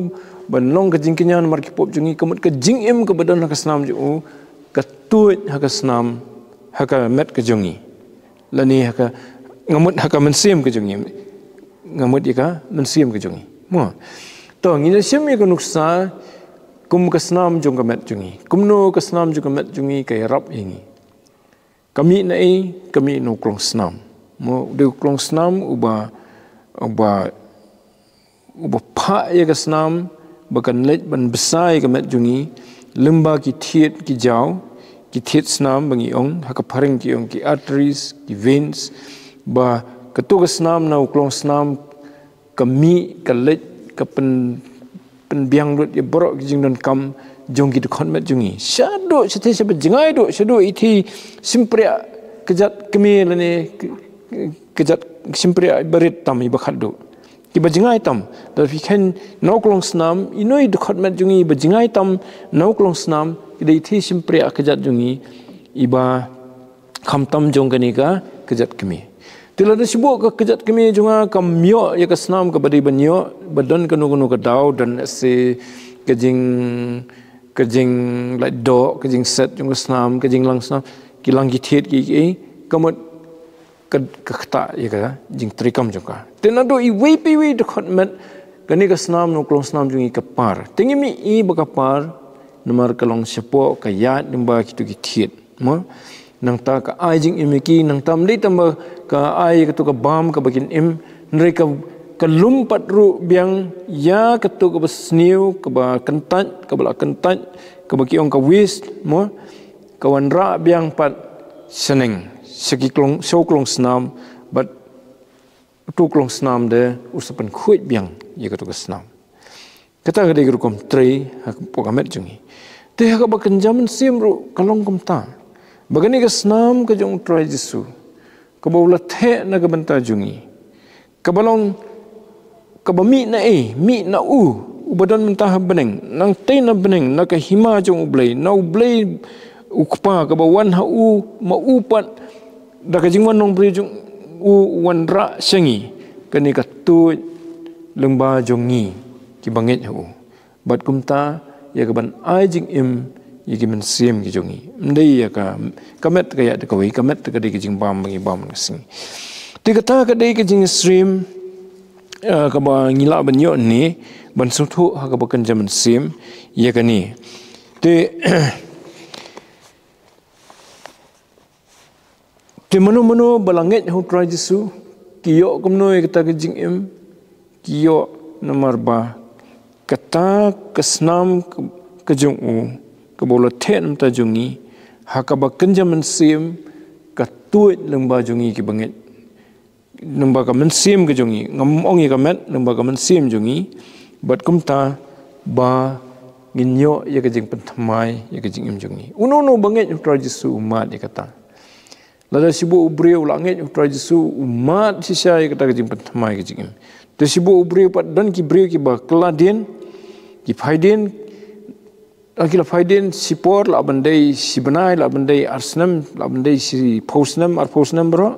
ban long ka jingkñia namar ki pop jong ngi, ka mut ka jingim kaba don ha ka snam jong u ka tuid ha ka snam, ha ka met ka jong ngi. Lane ha ka, nga mut ha ka mynsiem ka jong ngi. Nga mut ïa ka mynsiem ka jong ngi. Mo. To, ngin ïa shim ïa ka nuksa kum ka snam jong ka met jong ngi. Kumno ka snam jong ka met jong ngi ka ïarap ïa ngi? Ka mih na ei? Ka mih na u klongsnam. Mo, u dei u klongsnam uba, uba, uba phah ïa ka snam ba kan leit ban bsa ïa ka met jong ngi lyngba ki thied ki jaw, ki thied snam ba ngi ong, ha ka phareng ki ong ki arteries, ki veins, ba kato ka snam na u klongsnam ka mih, ka leit, ka pyn, pynbiang lut ïa baroh ki jingdonkam jong ki dkhot met jong ngi. Shaduh shathie shaba jngai duh, shaduh i thie shympriah kjat kmie lane k-, kjat shympriah iba rit tam, iba khatduh, kiba jngai tam. Lada phi kheiñ na u klongsnam, ino i dkhot met jong ngi iba jngai tam na u klongsnam, ki dei i thie shympriah kjat jong ngi iba khamtam jong kane ka kjat kmie. Te lada shibun ka kjat kmie jong nga kam ïoh ïa ka snam kaba dei ban ïoh, ba don kano kano ka daw, don se ka jing, ka jinglait doh, ka jingset jong ka snam, ka jinglang snam, ki lang ki thied ki, ki, ka mut ka, ka ktah ïa ka jingtrei kam jong ka. Te naduh iwei pa iwei dkhot met, kane ka snam na u klongsnam jong ngi ka par. Te ngim i ba ka par, namar ka long shapoh, ka ïaid lyngba kito ki thied. Mo, nangta ka ai jingim ïa ki, nangta ym dei tang ba ka ai kato ka bam kaba kin im, hynrei ka, ka lum pat ruh biang ïa kato kaba sniew, kaba kyntait, kaba la kyntait, kaba ki ong ka waste, mo, ka wanrah biang pat shaneng, sha ki klong, sha u klongsnam, bad uto u klongsnam de u sa pynkhuid biang ïa kato ka snam. Kata ka dei ka rukom trei hapoh ka met jong ngi. Te ha kaba kynja mynsiem ruh ka long kumta. Ba kane ka snam ka jong U Trai Jisu, kaba u la theh na ka bynta jong ngi, kaba long, kaba mih na ei? Mih na u, uba don mynta ha bneng, nangtei na bneng, na ka hima jong U Blei, na U Blei U Kpa, kaba wan ha u, ma u pat da ka jingwan nongbriew jong u u wanrah sha ngi, kane ka tuid lyngba jong ngi kiba ngeit ha u. Bad kumta ïa kaban ai jingim ïa ki mynsiem ki jong ngi. Ym dei ïa ka, ka met ka ïaid da kawei, ka met ka dei ka jingbam ba ngi bam man ka sngi. Te kata ka dei ka jingsyriem, eh, kaba ngi lah ban ïoh ne ban sngewthuh ha kaba kynja mynsiem ïa kane. Te Te mano mano ba la ngeit ha U Trai Jisu, ki ïoh kumno ïa kata ka jingim? Ki ïoh namar ba kata ka snam ka, ka jong u, kaba u la theh na ka bynta jong ngi, ha kaba kynja mynsiem, ka tuid lyngba jong ngi kiba ngeit. Lyngba ka mynsiem ka jong ngi, ngam ong ïa ka met, lyngba ka mynsiem jong ngi, bad kumta ba ngin ïoh ïa ka jingpynthymmai ïa ka jingim jong ngi. Uno uno ba ngeit ha U Trai Jisu u mad ïa kata. Lada shibun u briew u la ngeit ha u Trai Jisu, u mad shisha ïa kata ka jingpynthymmai ka jingim. Te shibun u briew pat don ki briew kiba kylla dien, ki phai dien, ha ki la phai dien shipor, lah ban dei shibnai, lah ban dei ar snem, lah ban dei shiphew snem, arphew snem baroh.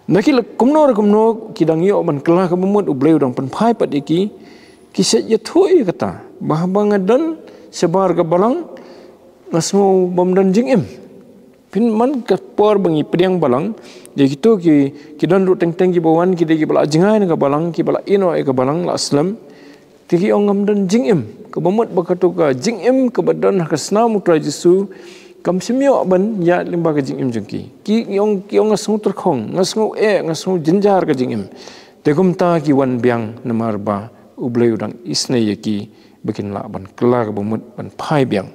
Na ki la kumno re kumno, ki dang ïoh ban kylla kaba mut, U Blei u dang pynphai pat ïa ki, ki sa ïathuh ïa kata. Ba haba nga don shabar ka balang, nga sngew bym don jingim. Pynban ka por ba ngi pdiang balang, ïa kito ki, ki don ruh teng teng kiba wan, ki dei kiba la jngai na ka balang, kiba la ïehnoh ïa ka balang, la slem. Te ki ong ngam don jingim. Kaba mut ba kato ka jingim kaba don ha ka snam U Trai Jisu, kam shym ïoh ban ïaid lyngba ka jingim jong ki. Ki ong, ki ong nga sngew tyrkhong, nga sngew eh, nga sngew jynjar ka jingim. Te kumta ki wan biang namar ba U Blei u dang isynei ïa ki ba kin lah ban kylla kaba mut ban phai biang.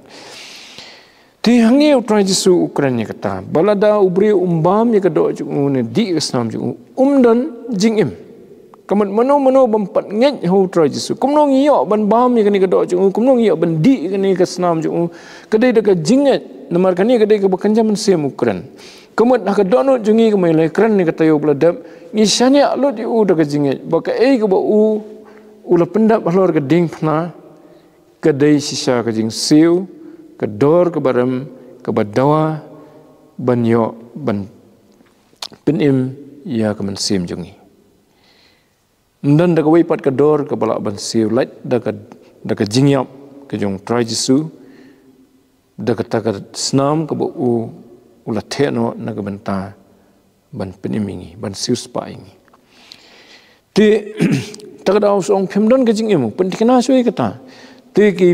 Te hangne U Trai Jisu u kren ïa kata. Ba lada u briew um bam ïa ka doh jong u ne dih ka snam jong u, um don jingim. Ka mut mano mano bym pat ngeit ha U Trai Jisu, kumno ngi ïoh ban bam ïa kane ka doh jong u, kumno ngi ïoh ban dih ïa kane ka snam jong u? Ka dei da ka jingngeit, namar kane ka dei kaba kynja mynsiem u kren. Ka mut ha ka dohnud jong ngi, kumba ngi la kren ne ka taïew ba la dep, ngi shaniah lut ïa u da ka jingngeit ba kaei kaba u, u la pyndep halor ka diengphna, ka dei shisha ka jingsiew, ka dor kaba rem, kaba dawa ban ïoh ban pynim ïa ka mynsiem jong ngi. Ym don da kawei pat ka dor kaba lah ban siew lait da ka, da ka jingïap ka jong U Trai Jisu, da kata ka snam kaba u, u la theh noh na ka bynta ban pynim ïa ngi, ban siewspah ïa ngi. Te ta ka daw shu ong phim don ka jingim, pynthikna shuwa ïa kata. Te ki,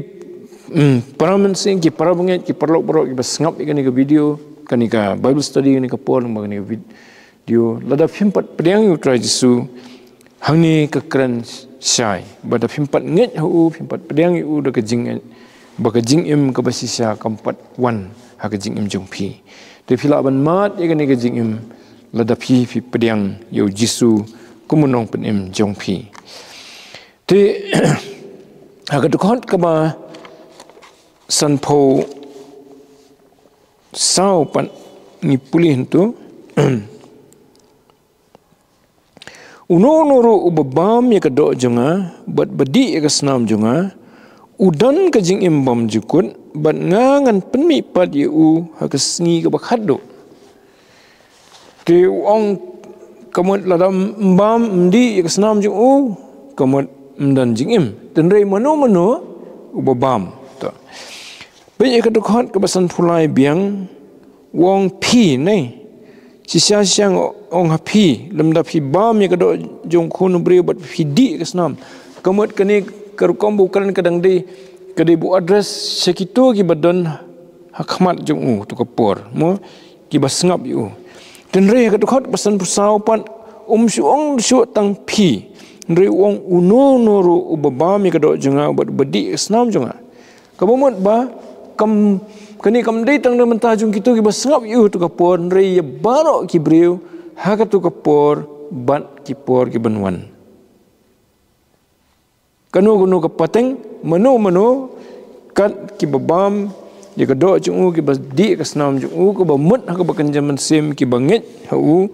mm, para mynsiem, ki para bangeit, ki paralok baroh kiba sngap ïa kane ka video, kane ka Bible study, kane ka por, kane ka video, lada phim pat pdiang ïa U Trai Jisu, hangne ka kren shai ba da phim pat ngeit ha u, phim pat pdiang ïa u da ka jingngeit, ba ka jingim kaba shisha kam pat wan ha ka jingim jong phi. Te phi lah ban mad ïa kane ka jingim lada phi, phi pdiang ïa U Jisu kum u nongpynim jong phi. Te ha ka dkhot kaba sanphew saw pat ngi pule hangto. Uno uno ruh uba bam ïa ka doh jong nga bad ba dih ïa ka snam jong nga, u don ka jingim bymjukut, bad nga ngan pynmih pat ïa u ha ka sngi kaba khatduh. Te u ong, ka mut lada ym bam ym dih ïa ka snam jong u, ka mut ym don jingim. Hynrei mano mano uba bam. To. Peit ïa ka dkhot kaba sanphew lai biang, u ong phi ne. Shisha shisha nga ong ha phi, lymda phi bam ïa ka doh jong u Khun u briew bad phi dih ïa ka snam. Ka mut kane ka rukom ba u kren ka dang dei, ka dei ba u address sha kito kiba don ha khmat jong u ha kato ka por, mo, kiba sngap ïa u. Hynrei ha ka dkhot ba sanphew saw pat, um shu ong shuh tang phi. Hynrei u ong uno uno ruh uba bam ïa ka doh jong nga bad uba dih ïa ka snam jong nga. Kaba mut ba kam, kane kam dei tang na ka bynta jong kito kiba sngap ïa u ha kato ka por, hynrei ïa baroh ki briew ha kato ka por bad ki por kiban wan. Kano kano ka pateng, mano mano kat kiba bam ïa ka doh jong u, kiba dih ïa ka snam jong u, kaba mut ha kaba kynja mynsiem, kiba ngeit ha u,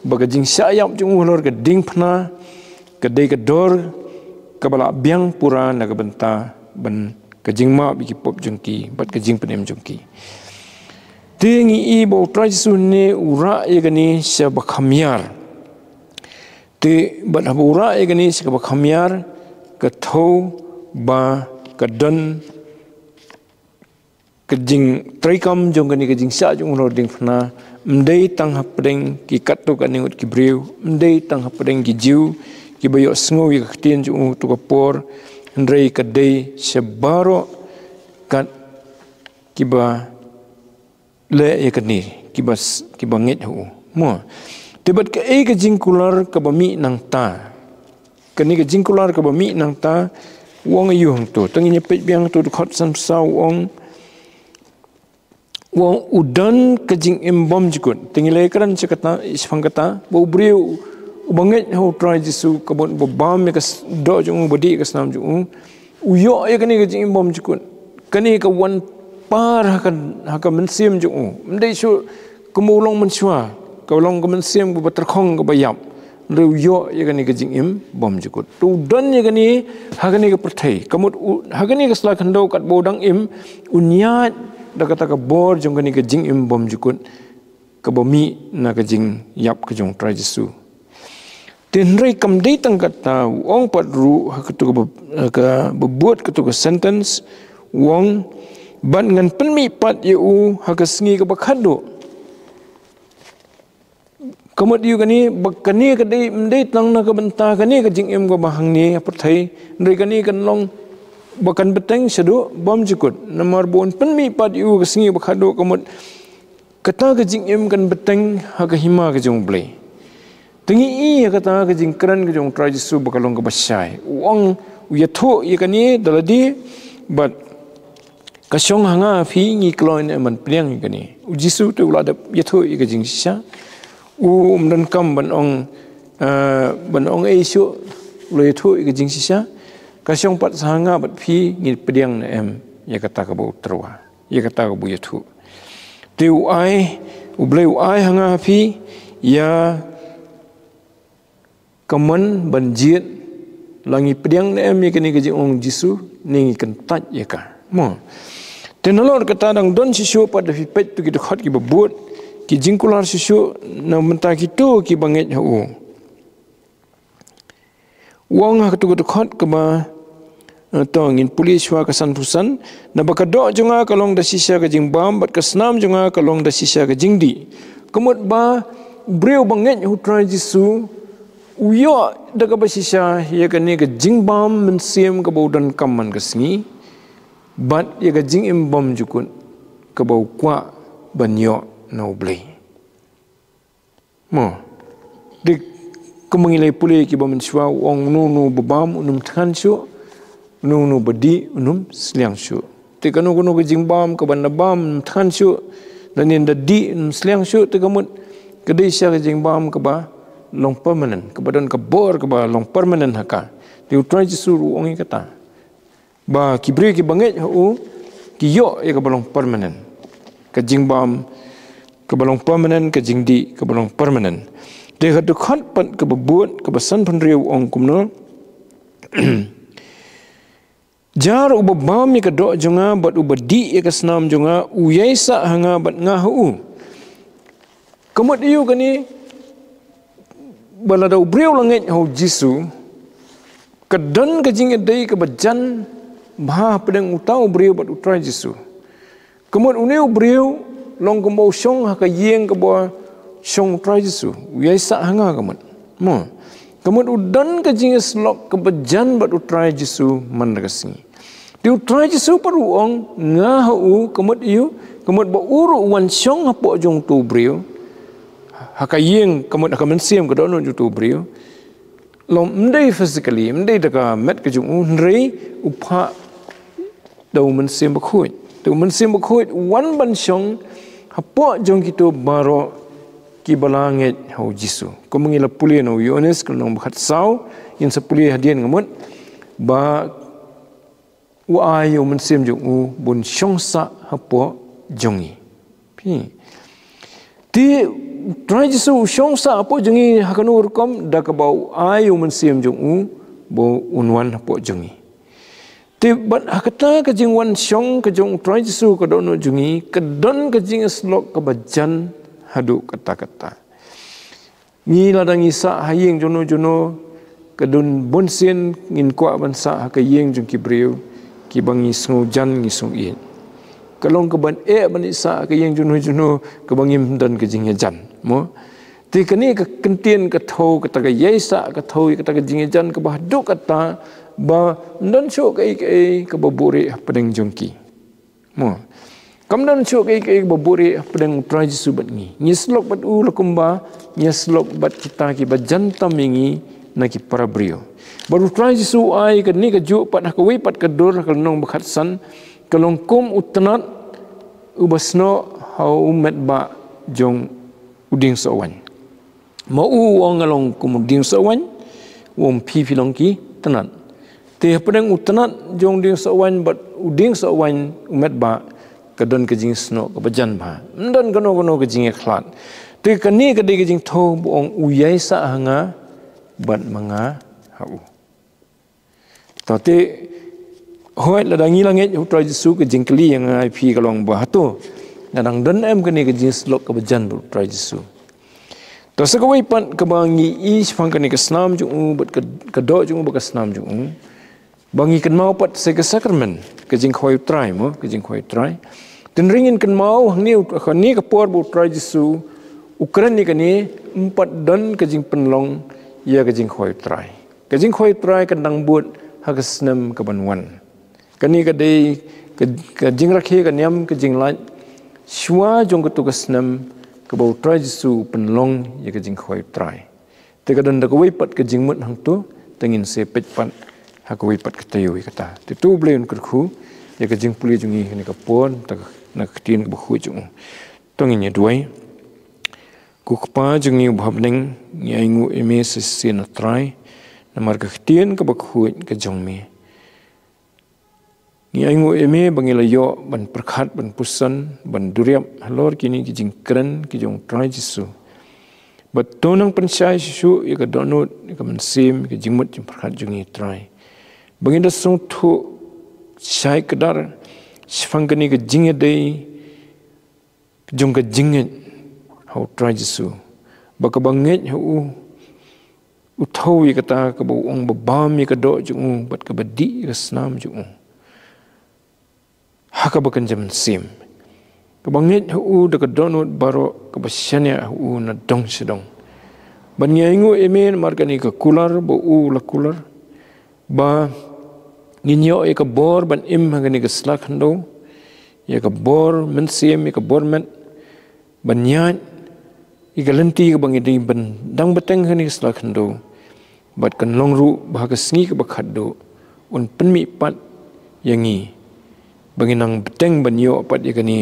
ba ka jingshah ïap jong u halor ka diengphna ka dei ka dor kaba la biang pura na ka bynta ban ka jingmap ïa ki pop jong ki bad ka jingpynim jong ki. Te ngi i ba U Trai Jisu ne u rah ïa kane sha ba kham ïar. Te bad haba u rah ïa kane sha kaba kham ïar, ka thew ba ka don ka jingtreikam jong kane ka jingshah jong u halor diengphna, ym dei tang hapdeng ki katto katne ngut ki briew, ym dei tang hapdeng ki Jiw kiba ïohsngew ïa ka ktien jong u ha kato ka por, hynrei ka dei sha baroh kat kiba leh ïa kane, kiba s-, kiba ngeit ha u. Mo. Te bad kaei ka jingkular kaba mih nangta. Kane ka jingkular kaba mih nangta, u ong aïu hangto. Tang ngin ïa peit biang to dkhot sanphew saw u ong. U ong u don ka jingim bymjukut. Te ngi la ïakren sha kata, shaphang kata, ba u briew uba ngeit ha U Trai Jisu, kaba, ba bam ïa ka s-, doh jong u, ba dih ïa ka snam jong u, u ïoh ïa kane ka jingim bymjukut. Kane ka wan par ha ka, ha ka mynsiem jong u. Ym dei shuh Kumba u long mynshuwa, ka long ka mynsiem kaba tyrkhong kaba ïap. Hynrei u ïoh ïa kane ka jingim bymjukut. To u don ïa kane ha kane ka pyrthei. Ka mut u, ha kane ka sla khyndew katba u dang im, un ïaid da kata ka bor jong kane ka jingim bymjukut, kaba mih na ka jingïap ka jong u Trai Jisu. Te hynrei kam dei tang kata, u ong pat ruh ha kato kaba, ha kaba bud kato ka sentence, u ong, bad ngan pynmih pat ïa u ha ka sngi kaba khatduh. Ka mut ïa kane, ba kane ka dei, ym dei tang na ka bynta kane ka jingim kaba hangne ha pyrthei, hynrei kane kan long ba kan bteng shaduh bymjukut. Namar ba un pynmih pat ïa u ha ka sngi kaba khatduh, ka mut kata ka jingim kan bteng ha ka hima ka jong U Blei. Te ngi ïohi ïa kata ka jingkren ka jong u Trai Jisu ba ka long kaba shai. U ong, u ïathuh ïa kane da lade, bad ka shong ha nga ha phi, ngi kloi ne em ban pdiang ïa kane. U Jisu te u la dep ïathuh ïa ka jingshisha. U ym donkam ban ong, eh, ban ong ei shuh, u la ïathuh ïa ka jingshisha. Ka shong pat sa ha nga bad phi, ngi pdiang ne em ïa kata kaba u tyrwa, ïa kata kaba u ïathuh. Te u ai, U Blei u ai ha nga ha phi ïa ka mon ban jied, la ngi pdiang ne em ïa kane ka jingong Jisu, ne ngi kyntait ïa ka. Mo. Te nalor kata dang don shisha pat, da phi peit to ki dkhot kiba bud, ki jingkular shisha na bynta kito kiba ngeit ha u. U ong ha kato ka dkhot kaba, eh, to ngin pule shuwa ka sanphew san, naba ka doh jong nga ka long da shisha ka jingbam, bad ka snam jong nga ka long da shisha ka jingdih. Ka mut ba u briew ba ngeit ha u Trai Jisu, u ïoh da kaba shisha ïa kane ka jingbam mynsiem kaba u donkam man ka sngi, bad ïa ka jingim bymjukut kaba u kwah ban ïoh na U Blei. Mo. Te kumba ngi la pule kiba mynshuwa, u ong uno uno ba bam un ym thngan shuh, uno uno ba dih un ym sliang shuh. Te kano kano ka jingbam kaba nda bam un ym thngan shuh, lane nda dih un ym sliang shuh, te ka mut ka dei shisha ka jingbam kaba long permanent, kaba don ka bor kaba long permanent ha ka. Te u Trai Jisu ruh u ong ïa kata, ba ki briew kiba ngeit ha u ki ïoh ïa kaba long permanent. Ka jingbam kaba long permanent, ka jingdih kaba long permanent. Te ha ka dkhot pat kaba bud, kaba sanphew hynriew, u ong kumno: Jar uba bam ïa ka doh jong nga bad uba dih ïa ka snam jong nga, u ïaisah ha nga bad nga ha u. Ka mut ïa u kane, ba lada u briew la ngeit ha u Jisu, ka don ka jingïadei kaba jan bha hapdeng uta u briew bad u Trai Jisu. Ka mut une u briew long kumba u shong ha ka ïing kaba shong u Trai Jisu, u ïaisah ha nga, ka mut. Mo. Ka mut u don ka jingïasyllok kaba jan bad u Trai Jisu man la ka sngi. Te u Trai Jisu pat u ong, nga ha u, ka mut ïa u, ka mut ba u ruh u wan shong hapoh jong uto u briew, ha ka ïing, ka mut ha ka mynsiem ka dohnud jong uto u briew. Long ym dei physically, ym dei da ka met ka jong u, hynrei u phah da u Mynsiem Bakhuid. Te u Mynsiem Bakhuid u wan ban shong hapoh jong kito baroh kiba la ngeit ha u Jisu. Kumba ngi la pule na u Ïoannis ka lynnong ba khatsaw, ngin sa pule hadien, ka mut ba u ai ïa u Mynsiem jong u ban shong sah hapoh jong ngi. Phi. Te u Trai Jisu u shong sah hapoh jong ngi ha kano ka rukom? Da kaba u ai ïa u Mynsiem jong u ba un wan hapoh jong ngi. Te bad ha kata ka jingwan shong ka jong u Trai Jisu ha ka dohnud jong ngi, ka don ka jingïasyllok kaba jan haduh katta katta. Ngi lada ngi sah ha ïing jong no jong no, ka don bun sien ngin kwah ban sah ha ka ïing jong ki briew kiba ngi sngew jan, ngi sngew ïeit. Ka long kaban eh ban ïasah ha ka ïing jong no jong no kaba ngim don ka jingïajan. Mo? Te kane ka kyntien ka thew, kata ka ïaisah ka thew ïa kata ka jingïajan kaba haduh katta ba ym don shuh kaei kaei kaba buhrieh hapdeng jong ki. Mo. Kam don shuh kaei kaei kaba buhrieh hapdeng u Trai Jisu bad ngi. Ngi ïasyllok bad u la kumba ngi ïasyllok bad kita kiba jan tam ïa ngi na ki para briew. Bad u Trai Jisu u ai kane kajuh pat ha kawei pat ka dur, ha ka lynnong ba khatsan, ka long kum u tnat uba snoh ha u metbah jong u dieng sohwaiñ. Ma u u ong, nga long kum u dieng sohwaiñ, u ong, phi phi long ki tnat. Te hapdeng u tnat jong u dieng sohwaiñ bad u dieng sohwaiñ u metbah, ka don ka jingsnoh kaba jan bha. Ym don kano kano ka jingïakhlad. Te kane ka dei ka jingthew ba ong u ïai sah ha nga bad ma nga ha u. To te, hooid, lada ngi la ngeit ha u Trai Jisu, ka jingkylli ïa nga ïa phi ka long ba hato nga dang don em kane ka jingsyllok kaba jan bad u Trai Jisu. To sa kawei pat kaba ngi i shaphang kane ka snam jong u bad ka, ka doh jong u bad ka snam jong u, ba ngi kynmaw pat sa ka sakramen, ka jingkhawai u Trai mo, ka jingkhawai u Trai. Te hynrei ngin kynmaw hangne, hangne ka por ba u Trai Jisu u kren ïa kane, ym pat don ka jingpynlong ïa ka jingkhawai u Trai. Ka jingkhawai u Trai kan dang bud ha ka snem kaban wan. Kane ka dei ka, ka jingrakhe ka niam ka jinglait shuwa jong kato ka snem kaba u Trai Jisu u pynlong ïa ka jingkhawai u Trai. Te ka don da kawei pat ka jingmut hangto, te ngin sa peit pat ha kawei pat ka taïew ïa kata. Te to U Blei un kyrkhu ïa ka jingpule jong ngi ha kane ka por, na ka, na ka ktien kaba khuid jong u. To ngin ïa duwai. Ko Kpa jong ngi uba ha bneng, ngi ainguh ïa me sa shisien ah Trai namar ka ktien kaba khuid ka jong me. Ngi ainguh ïa me ba ngi la ïoh ban pyrkhat, ban puson, ban duriap halor kine ki jingkren ki jong u Trai Jisu. Bad to nang pynshai shuh shuh ïa ka dohnud, ïa ka mynsiem, ïa ka jingmut jingpyrkhat jong ngi Trai. Ba ngin da sngewthuh shai kdar shaphang kane ka jingïadei jong ka jingngeit ha u Trai Jisu. Ba kaba ngeit ha u, u thew ïa kata kaba u ong, ba bam ïa ka doh jong u bad kaba dih ïa ka snam jong u ha kaba kynja mynsiem. Kaba ngeit ha u da ka dohnud baroh, kaba shaniah ha u na dong sha dong. Bad ngi ainguh ïa me namar kane ka kular ba u la kular, ba ngin ïoh ïa ka bor ban im ha kane ka sla khyndew, ïa ka bor mynsiem, ïa ka bor met, ban ïaid ïa ka lynti kaba ngi dei ban dang bteng ha kane ka sla khyndew. Bad kan long ruh ba ha ka sngi kaba khatduh un pynmih pat ïa ngi ba ngin nang bteng ban ïoh pat ïa kane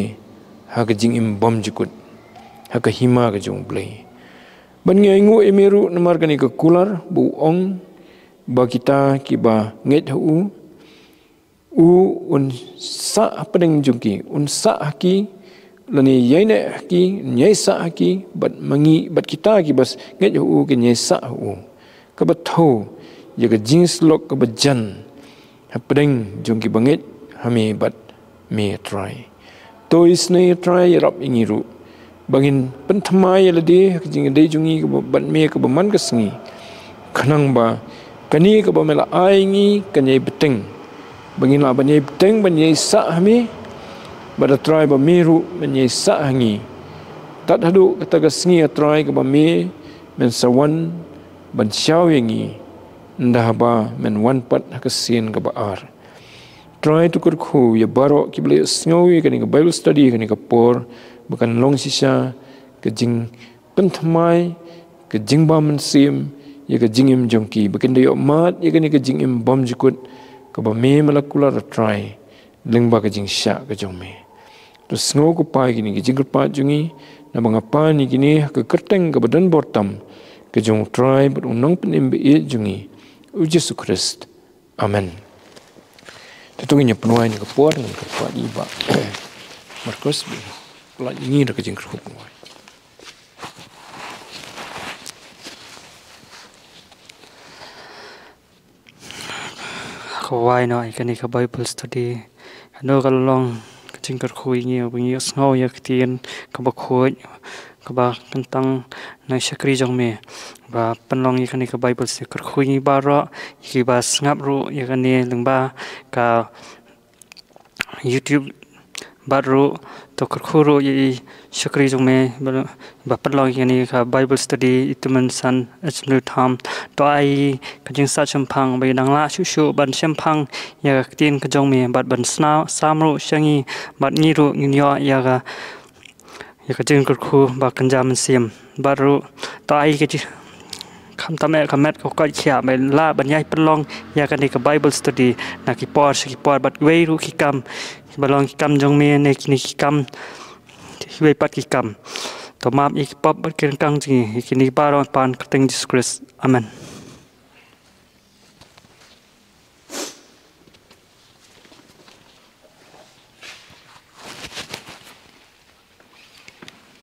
ha ka jingim bymjukut ha ka hima ka jong U Blei. Bad ngi ainguh ïa me ruh namar kane ka kular ba u ong ba kita kiba ngeit ha u, u un sah hapdeng jong ki, un sah ha ki, lane ïaineh ha ki, un ïai sah ha ki, bad ma ngi, bad kita kiba s-, ngeit ha u kin ïai sah ha u. Kaba thew ïa ka jingsyllok kaba jan hapdeng jong kiba ngeit ha me bad me Trai. To isynei Trai ïarap ïa ngi ruh ba ngin pynthymmai ïa lade ha ka jingïadei jong ngi kaba bad me kaba man ka sngi. Khnang ba kane kaba me la ai ngi kan ïai bteng, ba ngin lah ban ïai bteng ban ïai sah ha me. Bad ah Trai ba me ruh men ïai sah ha ngi. Tad haduh kata ka sngi ah Trai kaba me men sa wan ban shaw ïa ngi, ynda haba men wan pat ha ka sien kaba ar. Trai to kyrkhu ïa baroh kiba la ïohsngew ïa kane ka Bible study, kane ka por, ba kan long shisha ka jingpynthymmai, ka jingbam mynsiem ïa ka jingim jong ki, ba kin da ïoh mad ïa kane ka jingim bymjukut kaba me me la kular ah Trai lyngba ka jingshah ka jong me. To sngew ko Pa ïa kine ki jingkyrpad jong ngi, naba nga pan ïa kine ha ka kyrteng kaba don bor tam ka jong u Trai bad u Nongpynim ba ïeit jong ngi, u Jisu Khrist. Amen. Te to ngin ïa pynwai ïa ka por, ngin kyrpad ïa i Bah Marcos ba u lait ïa ngi da ka jingkyrkhu pynwai. Ka wai noh ïa kane ka Bible study. Kano ka long ka jingkyrkhu ïa ngi, ba ngi ïohsngew ïa ka ktien kaba khuid, kaba kyntang na shakri jong me. Ba pynlong ïa kane ka Bible study, kyrkhu ïa ngi baroh, ïa kiba sngap ruh ïa kane lyngba ka YouTube, bad ruh to kyrkhu ruh ïa i shakri jong me ba, ba pynlong ïa kane ka Bible study, i Tymmen San H W Tham. To ai ka jingshah shemphang ba i nang lah shuh shuh ban shemphang ïa ka ktien ka jong me, bad ban sna-, sam ruh sha ngi, bad ngi ruh ngin ïoh ïa ka, ïa ka jingkyrkhu ba kynja mynsiem. Bad ruh to ai ka ji-, khamtam eh ka met ka koit khiah ba lah ban ïai pynlong ïa kane ka Bible study na ki por sha ki por, bad wei ruh ki kam, kiba long ki kam jong me ne kine ki kam, kiwei pat ki kam. To map ïa ki pop bad ki ryngkang jong ngi, ïa kine baroh pan kyrteng Jisu Khrist. Amen.